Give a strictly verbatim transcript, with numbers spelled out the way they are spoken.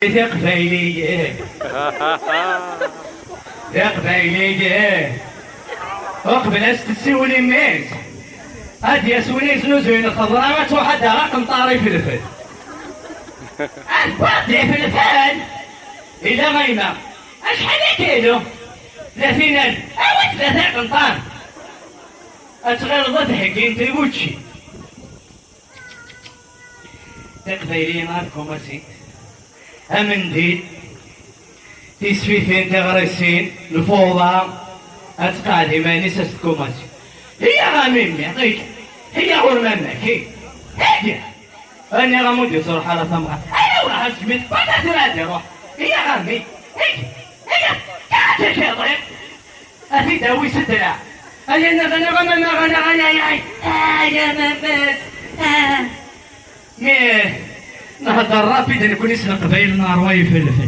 Tiqbayliyin. Tiqbayliyin. Uqbel ad s-tessiwel i mmi-s, ad d-yas win yesnuzuyen lxeḍra, ad tṛuḥ ad d-taɣ aqenṭar ifelfel. Ad wwiɣ-d ifelfel. Ila a yemma, acḥal akilu? Tlatin alef. Awi-d tlata iqenṭar. Ad tɣileḍ ad heggint i wučči. Tiqbayliyin ɣer tkumasin, amendil, tisfifin, tiɣrisin, lfuḍa, ad tqeɛɛed iman-is as tkumasin. Hiya a mimmi, ɣik, hiya ɣur mamma-k, hiya. Aniɣ am ur d-yettruḥ ara tamɣart. Ay awah, asmi tewwa tura ad iruḥ. Hiya a mmi, hiya, hiya, kɛad iḍiq. A t-id-awi s ddreɛ. Ay anaɣ, anaɣ, anaɣ, anaɣ, ay, ay, ay, ay, a mamma-s. Ah. Mi nhedder rapide nekkni s leqbayel neṛwa ifelfel.